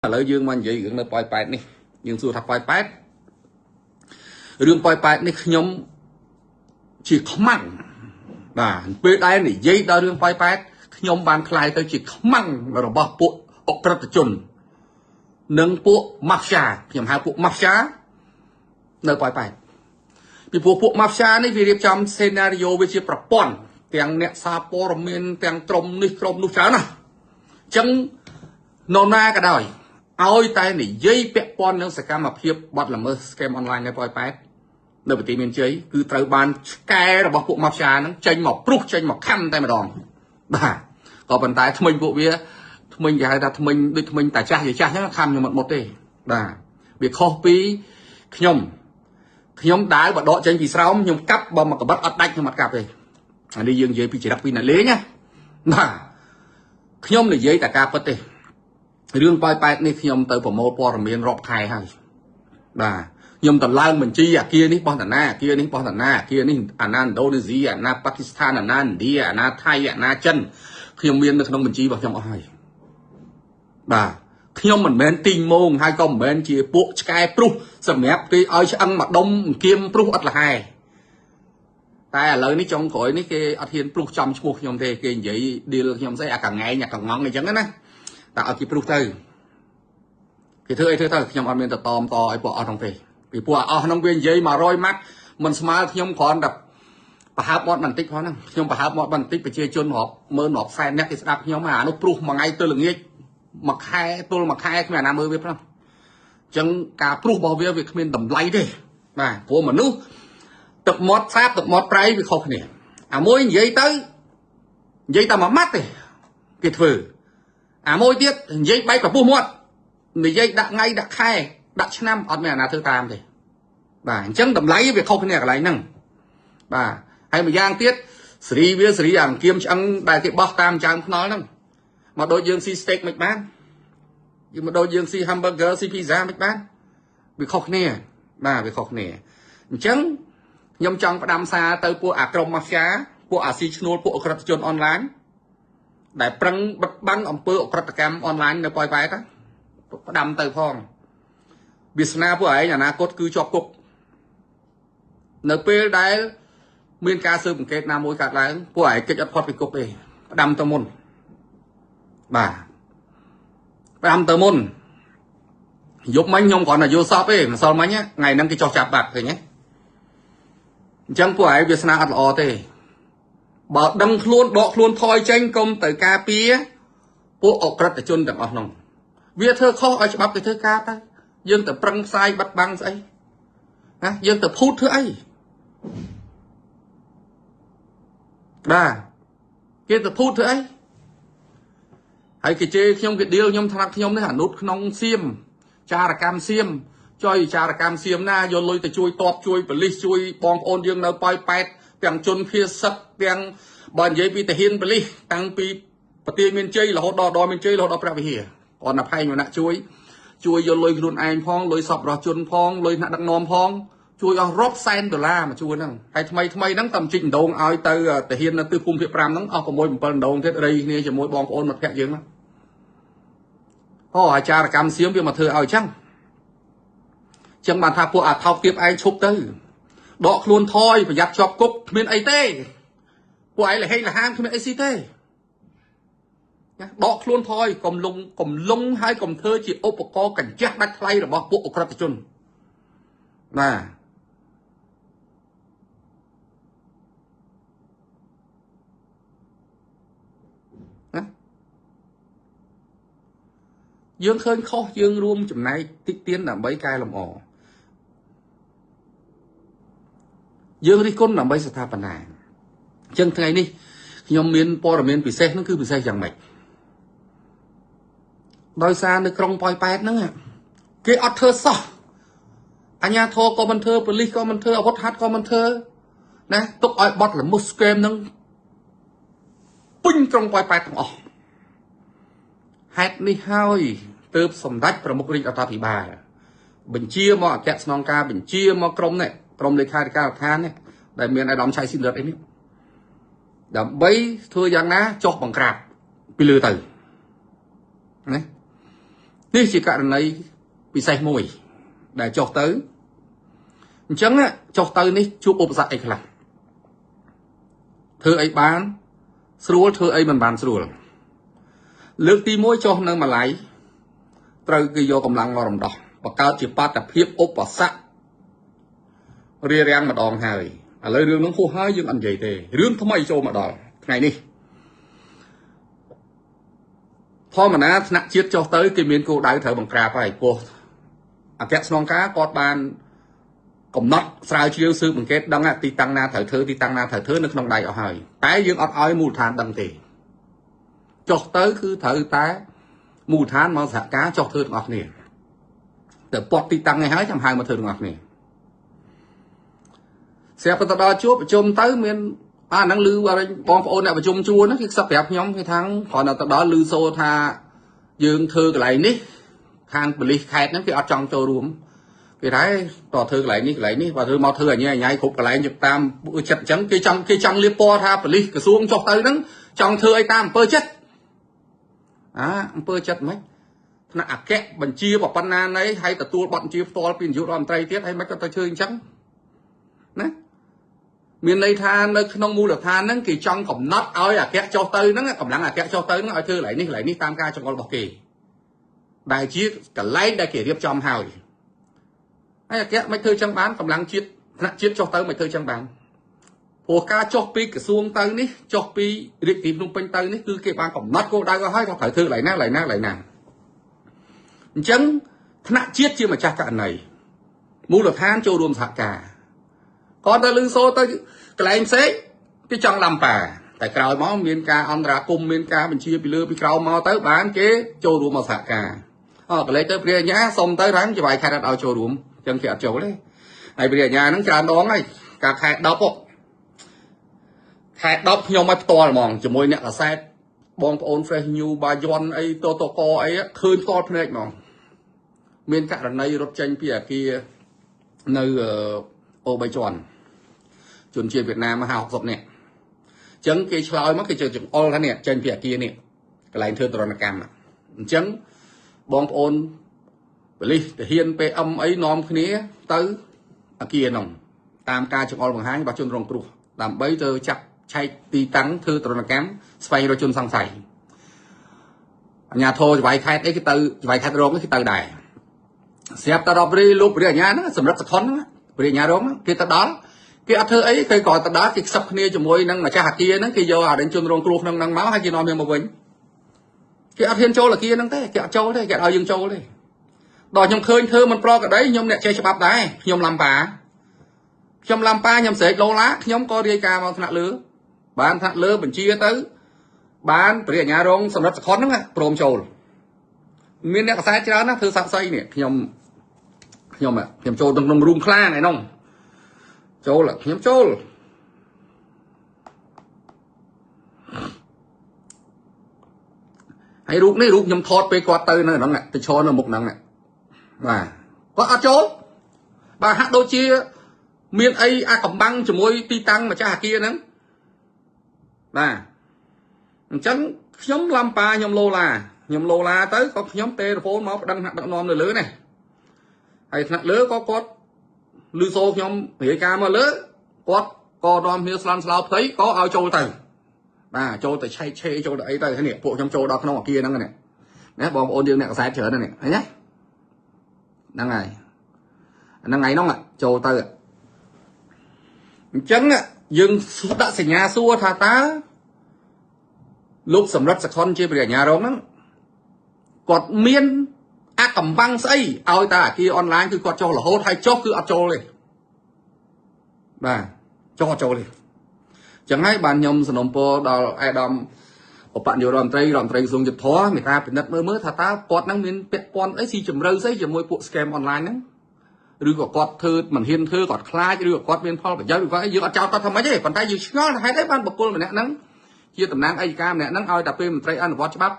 ឥឡូវយើងមកនិយាយរឿងនៅប៉ោយប៉ែតនេះយើងសួរថាប៉ោយប៉ែតរឿងប៉ោយប៉ែតនេះខ្ញុំជាខ្មាំងបាទពេលដែលនិយាយដល់រឿងប៉ោយប៉ែតខ្ញុំបានក្លាយទៅជាខ្មាំងរបស់ពួកអក្រិតជននិងពួកម៉ាហ្វយ៉ាខ្ញុំហៅពួកម៉ាហ្វយ៉ានៅប៉ោយប៉ែតពីព្រោះពួកម៉ាហ្វយ៉ានេះវារៀបចំសេណារីយ៉ូវាជាប្រព័ន្ធទាំងអ្នកសារព័ត៌មានទាំងក្រុមនេះក្រុមនោះច្រើនណាស់អញ្ចឹងនរណាក៏ដោយឲ្យតែនិយាយពាក់ព័ន្ធនឹងសកម្មភាពបទល្មើស scam online នៅប៉ោយប៉ែតនៅប្រទេសមានជ័យគឺត្រូវបានឆ្កែរបស់ពួកម៉ាហ្វយ៉ាហ្នឹងចេញមកព្រុសចេញមកខំតែម្ដងបាទក៏ប៉ុន្តែថ្មិញពួកវាថ្មិញគេហៅថាថ្មិញដូចថ្មិញតាចាស់យាយចាស់ហ្នឹងខំខ្ញុំអត់មុតទេបាទវាខុសពីខ្ញុំខ្ញុំដើរបដកចេញពីស្រោមខ្ញុំកាប់បើមកកបិតអត់ដាច់ខ្ញុំអត់កាប់ទេអានេះយើងនិយាយពីចរិតពីអ្នកលេងណាបាទខ្ញុំនិយាយតែការពិតទេរឿងប៉ោយប៉ែតនេះខ្ញុំទៅប្រមូលព័ត៌មានរាប់ខែហើយបាទខ្ញុំទៅឡើងបញ្ជីអាគារនេះបោះតាណាអាគារនេះបោះតាណាអាគារនេះអាណាឥណ្ឌូនេស៊ីអាណាប៉ាគីស្ថានអាណាឥណ្ឌាអាណាថៃអាណាចិនខ្ញុំមាននៅក្នុងបញ្ជីរបស់ខ្ញុំអស់ហើយបាទខ្ញុំមិនមែនទីងមងហើយក៏មិនមែនជាពួកឆ្កែព្រុសសម្រាប់គេឲ្យឆ្អឹងមួយដុំអង្គៀមព្រុសអត់លហែតែឥឡូវនេះចុងក្រោយនេះគេអត់ហ៊ានព្រុសចំឈ្មោះខ្ញុំទេគេនិយាយឌីលខ្ញុំស្អីអាកងែងអាកងងអីចឹងណាតែឲ្យគេព្រុសទៅគេធ្វើអីធ្វើទៅខ្ញុំអត់មានតតមតឲ្យពួកអស់ក្នុងទេពីពួកអស់ក្នុងវានិយាយ100ម៉ាត់មិនស្មើខ្ញុំគ្រាន់តែប្រហើបមាត់បន្តិចផងហ្នឹងខ្ញុំប្រហើបមាត់បន្តិចប្រជាជនរាប់ម៉ឺនរាប់សែនអ្នកគេស្ដាប់ខ្ញុំអានោះព្រុសមួយថ្ងៃទៅល្ងាចមួយខែទល់មួយខែគ្មានអាណាមើលវាផងអញ្ចឹងការព្រុសរបស់វាវាគ្មានតម្លៃទេបាទព្រោះមនុស្សទឹកមាត់សាបទឹកមាត់ប្រៃវាខុសគ្នាអាមួយនិយាយទៅនិយាយតែមួយម៉ាត់ទេគេធ្វើអាមួយទៀតនិយាយបែកប្រពុះមាត់និយាយដាក់ថ្ងៃដាក់ខែដាក់ឆ្នាំអត់មានអាណាធ្វើតាមទេបាទអញ្ចឹងតម្លៃវាខុសគ្នាកន្លែងហ្នឹងបាទហើយម្យ៉ាងទៀតសេរីវាសេរីអាអង្គៀមឆ្អឹងដែលគេបោះតាមចើមថ្នល់ហ្នឹងមកដូចយើងស៊ី steak មិនបានយើងមកដូចយើងស៊ី hamburger ស៊ី pizza មិនបានវាខុសគ្នាបាទវាខុសគ្នាអញ្ចឹងខ្ញុំចង់ផ្ដាំសារទៅពួកអាក្រុមម៉ាហ្វយ៉ាពួកអាស៊ីឈ្នួលពួកអក្រិតជនអនឡាញដែលប្រឹងបិទបាំងអំពើអក្រិតកម្មអនឡាញនៅប៉ោយប៉ែតផ្ដាំទៅផងវាសនាពួកឯងអនាគតគឺជាប់គុកនៅពេលដែលមានការស៊ើបអង្កេតណាមួយកើតឡើងពួកឯងគេចអត់ផុតពីគុកទេផ្ដាំទៅមុនបាទផ្ដាំទៅមុនយប់មិញខ្ញុំគ្រាន់តែយល់សពទេម្សិលមិញថ្ងៃហ្នឹងគេចោះចាប់បាត់ឃើញទេអញ្ចឹងពួកឯងវាសនាអត់ល្អទេបើដឹងខ្លួនដកខ្លួនថយចេញកុំទៅការពារពួកអក្រិតជនទាំងអស់នោះវាធ្វើខុសឲ្យច្បាប់គេធ្វើការទៅយើងទៅប្រឹងផ្សាយបាត់បាំងស្អីណាយើងទៅភូតធ្វើអីបាទគេទៅភូតធ្វើអីហើយគេជេរខ្ញុំគេឌីលខ្ញុំថ្នាក់ខ្ញុំនេះអានុតក្នុងសៀមចារកម្មសៀមចុយចារកម្មសៀមណាយកលុយទៅជួយតបជួយប៉ូលីសជួយបងប្អូនយើងនៅប៉ោយប៉ែតទាំងជនភៀសសឹកទាំងបើនិយាយពីទាហានប៉ូលីសតាំងពីប្រទេសមានជ័យរហូតដល់មានជ័យរហូតដល់ព្រះវិហារគាត់ណាផែងវណ្ណៈជួយយកលុយខ្លួនឯងផងលុយសប្បុរសជនផងលុយថ្នាក់ដឹកនាំផងជួយអស់រាប់សែនដុល្លារមកជួនហ្នឹងហើយថ្មីថ្មីហ្នឹងតាមជីកម្ដងឲ្យទៅទាហាននៅទិសភូមិភាគ5ហ្នឹងអស់6 7ម្ដងទៀតរៃគ្នាជាមួយបងប្អូនមិត្តភក្តិយើងហ្នឹងអូអាចារកម្មសៀមវាមកធ្វើឲ្យអញ្ចឹងចឹងបានថាពួកអាថោកទៀបឯងឈប់ទៅដកខ្លួនថយប្រយ័ត្នជាប់គុកគ្មានអីទេពួកឯងលហេងលហាមគ្មានអីស៊ីទេណាដកខ្លួនថយកុំលងកុំលងហើយកុំធ្វើជាឧបករណ៍កញ្ចាស់ដាច់ថ្លៃរបស់ពួកអក្រិតជនបាទណាយើងឃើញខុសយើងរួមចំណែកតិចទៀនដើម្បីកែលម្អយើងរិះគន់ដើម្បីស្ថាបនាអញ្ចឹងថ្ងៃនេះខ្ញុំមានព័ត៌មានពិសេសហ្នឹងគឺពិសេសយ៉ាងម៉េចដោយសារនៅក្រុងប៉ោយប៉ែតហ្នឹងគេអត់ធ្វើសោះអាជ្ញាធរក៏មិនធ្វើប៉ូលីសក៏មិនធ្វើអាវុធហត្ថក៏មិនធ្វើណាទុកឲ្យបត់ល្មើសស្កេមហ្នឹងពេញក្រុងប៉ោយប៉ែតទាំងអស់ហេតុនេះហើយទើបសម្ដេចប្រមុខរាជរដ្ឋាភិបាលបញ្ជាមកអគ្គស្នងការបញ្ជាមកក្រុមនេះក្រុមលេខាធិការដ្ឋាននេះដែលមានអាដាមឆៃស៊ីនរិតអីនេះដើម្បីធ្វើយ៉ាងណាចុះបង្ក្រាបពីលើទៅណា នេះជាករណីពិសេសមួយដែលចុះទៅអញ្ចឹងចុះទៅនេះជួបឧបសគ្គអីខ្លះធ្វើអីបានស្រួលធ្វើអីមិនបានស្រួលលើកទី1ចុះនៅម៉ាឡៃត្រូវគេយកកម្លាំងមករំដោះបង្កើតជាបាតុភិបឧបសគ្គរារាំងម្ដងហើយឥឡូវរឿងនោះហួសហើយយើងអត់និយាយទេរឿងថ្មីចូលមកដល់ថ្ងៃនេះធម្មតាថ្នាក់ជាតិចុះទៅគេមានគោលដៅត្រូវបង្ក្រាបហើយព្រោះអគ្គស្នងការគាត់បានកំណត់ស្រាវជ្រាវស៊ើបអង្កេតដឹងទីតាំងណាត្រូវធ្វើទីតាំងណាត្រូវធ្វើនៅក្នុងដៃអស់ហើយតែយើងអត់ឲ្យមូលដ្ឋានដឹងទេចុះទៅគឺត្រូវតែមូលដ្ឋានមកសហការចុះធ្វើទាំងអស់គ្នាទៅពាត់ទីតាំងនេះហើយចាំហៅមកធ្វើទាំងអស់គ្នាស្រាប់តែដល់ជួបប្រជុំទៅមានអាហ្នឹងឮបងប្អូនអ្នកប្រជុំជួនហ្នឹងគេខ្សឹបប្រាប់ខ្ញុំគេថាគ្រាន់តែទៅដល់ឮសូរថាយើងធ្វើកន្លែងនេះខាងប៉ូលីសខេត្តហ្នឹងគេអត់ចង់ចូលរួមគេថាតើធ្វើកន្លែងនេះកន្លែងនេះបើធ្វើមកធ្វើអញញ៉ៃគ្រប់កន្លែងតាមចិត្តអញ្ចឹងគេចង់លាបពណ៌ថាប៉ូលីសក្រសួងចុះទៅហ្នឹងចង់ធ្វើអីតាមអំពើចិត្តអាអំពើចិត្តមិនថ្នាក់អគ្គបញ្ជាប៉ុណ្ណាណីហើយទទួលបទបញ្ជាផ្ទាល់ពីនាយករដ្ឋមន្ត្រីទៀតហើយមិនក៏ទៅធ្វើអញ្ចឹងណាមានន័យថានៅក្នុងមូលដ្ឋានហ្នឹងគេចង់កំណត់ឲ្យអគ្គចុះទៅហ្នឹងកម្លាំងអគ្គចុះទៅហ្នឹងឲ្យធ្វើកន្លែងនេះកន្លែងនេះតាមការចង្អុលរបស់គេដែលជាកន្លែងដែលគេរៀបចំហើយហើយអគ្គមិនធ្វើចឹងបានកម្លាំងជាតិថ្នាក់ជាតិចុះទៅមិនធ្វើចឹងបានព្រោះការចុះពីក្រសួងទៅនេះចុះពីរាជធានីភ្នំពេញទៅនេះគឺគេបានកំណត់គោលដៅឲ្យហើយថាត្រូវធ្វើកន្លែងណាកន្លែងណាកន្លែងណាអញ្ចឹងថ្នាក់ជាតិជាម្ចាស់ករណីមូលដ្ឋានចូលរួមសហការគាត់ទៅលឺសូរទៅកន្លែងផ្សេងគេចង់ឡំប៉ាតែក្រោយមកមានការអន្តរាគមមានការបញ្ជាពីលើពីក្រោមមកទៅបានគេចូលរួមមកសហការអកន្លែងទៅព្រះអញ្ញាសុំទៅរាំងចវាយខេត្តអត់ឲ្យចូលរួមអញ្ចឹងគេអត់ចូលទេហើយព្រះអញ្ញាហ្នឹងច្រើនដងហើយកាលខែ10ខែ10ខ្ញុំឲ្យផ្ទាល់ហ្មងជាមួយអ្នកកាសែតបងប្អូន Fresh New បាយ័នអីតតកអីឃើញផ្ទាល់ភ្នែកហ្មងមានករណីរត់ចេញពីអាគារនៅអូបីជាន់ជនជាតិវៀតណាម50 60នាក់អញ្ចឹងគេឆ្លើយមកគេចង្អុលថានេះចេញពីអាគារនេះកន្លែងធ្វើទរណកម្មអញ្ចឹងបងប្អូនប៉ូលីសទាហាន PM អីនាំគ្នាទៅអាគារនោះតាមការចង្អុលបង្ហាញរបស់ជនរងគ្រោះដើម្បីទៅចាប់ឆែកទីតាំងធ្វើទរណកម្មស្វែងរកជនសង្ស័យអាជ្ញាធរចវាយខេត្តអីគេទៅចវាយខេត្តរងគេទៅដែរស្រាប់តែរករីលោកព្រះអាជ្ញាហ្នឹងសម្រាប់សខុនហ្នឹងព្រះអាជ្ញារងគេទៅដល់គេអត់ធ្វើអីគេក៏ទៅដល់គេខ្សឹបគ្នាជាមួយនឹងម្ចាស់អាគារហ្នឹងគេយកអាជនរងគ្រោះក្នុងហ្នឹងមកហើយគេនាំគ្នាមកវិញគេអត់ហ៊ានចូលអាគារហ្នឹងទេគេអត់ចូលទេគេអត់ឲ្យយើងចូលទេដល់ខ្ញុំឃើញធ្វើមិនប្រក្រតីខ្ញុំអ្នកចេះច្បាប់ដែរខ្ញុំឡំប៉ាខ្ញុំឡំប៉ាខ្ញុំស្រែកឡូឡាខ្ញុំក៏រាយការណ៍មកថ្នាក់លើបានថ្នាក់លើបញ្ជាទៅបានព្រះអាជ្ញារងសម្រាប់សខុនហ្នឹងព្រមចូលមានអ្នកកសែតច្រើនណាស់ធ្វើសាក់សីនេះខ្ញុំចូលក្នុងរូងខ្លាថ្ងៃនោះចូលខ្ញុំចូលហើយរូបនេះរូបខ្ញុំថតពេលគាត់ទៅនៅហ្នឹងទៅឈរនៅមុខហ្នឹងបាទគាត់អត់ចូលបាទហាក់ដូចជាមានអីអាកំបាំងជាមួយទីតាំងម្ចាស់អាគារហ្នឹងបាទអញ្ចឹងខ្ញុំឡំប៉ាខ្ញុំឡូឡាខ្ញុំឡូឡាទៅក៏ខ្ញុំទេរហ្វូនមកប្តឹងថ្នាក់ដឹកនាំនៅលើនេះហើយថ្នាក់លើក៏គាត់ឮសូរខ្ញុំរាយការណ៍មកលើគាត់ក៏នាំគ្នាស្លន់ស្លោផ្ទៃក៏ឲ្យចូលទៅបាទចូលទៅឆែកឆេចូលទៅអីទៅនេះពួកខ្ញុំចូលដល់ក្នុងអាគារហ្នឹងនេះណាបងប្អូនយើងអ្នកកសែតច្រើនហ្នឹងឃើញទេហ្នឹងហើយហ្នឹងថ្ងៃហ្នឹងចូលទៅអញ្ចឹងយើងដាក់សញ្ញាសួរថាតើលោកសម្រិទ្ធសខុនជាព្រះអាជ្ញារងហ្នឹងគាត់មានអាកំបាំងស្អីឲ្យតែអាគារអនឡាញគឺគាត់ចុះរហូតហើយចុះគឺអត់ចូលទេបាទចុះអត់ចូលទេចឹងហើយបានខ្ញុំសំណូមពរដល់ឯកឧត្តមឧបនាយករដ្ឋមន្ត្រីរដ្ឋមន្ត្រីក្រសួងយុទ្ធភ័ពមេត្តាពិនិត្យមើលថាតើគាត់នឹងមានពាក់ព័ន្ធអីស៊ីជម្រៅស្អីជាមួយពួក scam អនឡាញហ្នឹងឬក៏គាត់ធ្វើមិនហ៊ានធ្វើគាត់ខ្លាចឬក៏គាត់មានផលប្រយោជន៍ឬក៏យើងអត់ចោទគាត់ថាម៉េចទេប៉ុន្តែយើងឆ្ងល់ថាហេតុអីបានបុគ្គលម្នាក់ហ្នឹងជាតំណាងអយ្យការម្នាក់ហ្នឹងឲ្យតែពេលមន្ត្រីអនុវត្តច្បាប់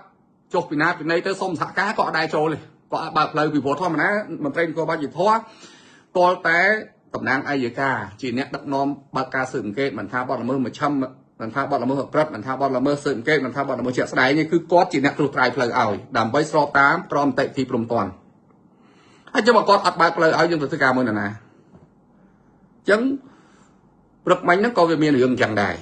ចុះពីណាពីណីទៅសុំសហការក៏អត់ដែរចូលទេក៏អត់បើកផ្លូវពីព្រោះធម្មតាមន្ត្រីនគរបាលយុទ្ធភ័ពទាល់តែតំណាងអយ្យការជាអ្នកដឹកនាំបើកការស៊ើបអង្កេតមិនថាបទល្មើសមជ្ឈិម មិនថាបទល្មើសអក្រិតមិនថាបទល្មើសស៊ើបអង្កេតមិនថាបទល្មើសជាក់ស្ដែងទេគឺគាត់ជាអ្នកត្រួសត្រាយផ្លូវឲ្យដើម្បីស្របតាមក្រមនីតិវិធីព្រំទណ្ឌហើយចុះបើគាត់អត់បើកផ្លូវឲ្យយើងទៅធ្វើការមួយនរណាអញ្ចឹងព្រឹកមិញហ្នឹងក៏វាមានរឿងអញ្ចឹងដែរ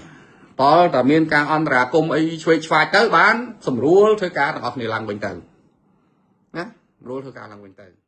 តើតែមានការអន្តរាគមអីឆ្វេងឆ្វាយទៅបានសម្រួលធ្វើការទាំងអស់គ្នាឡើងវិញទៅណាសម្រួលធ្វើការឡើងវិញទៅ។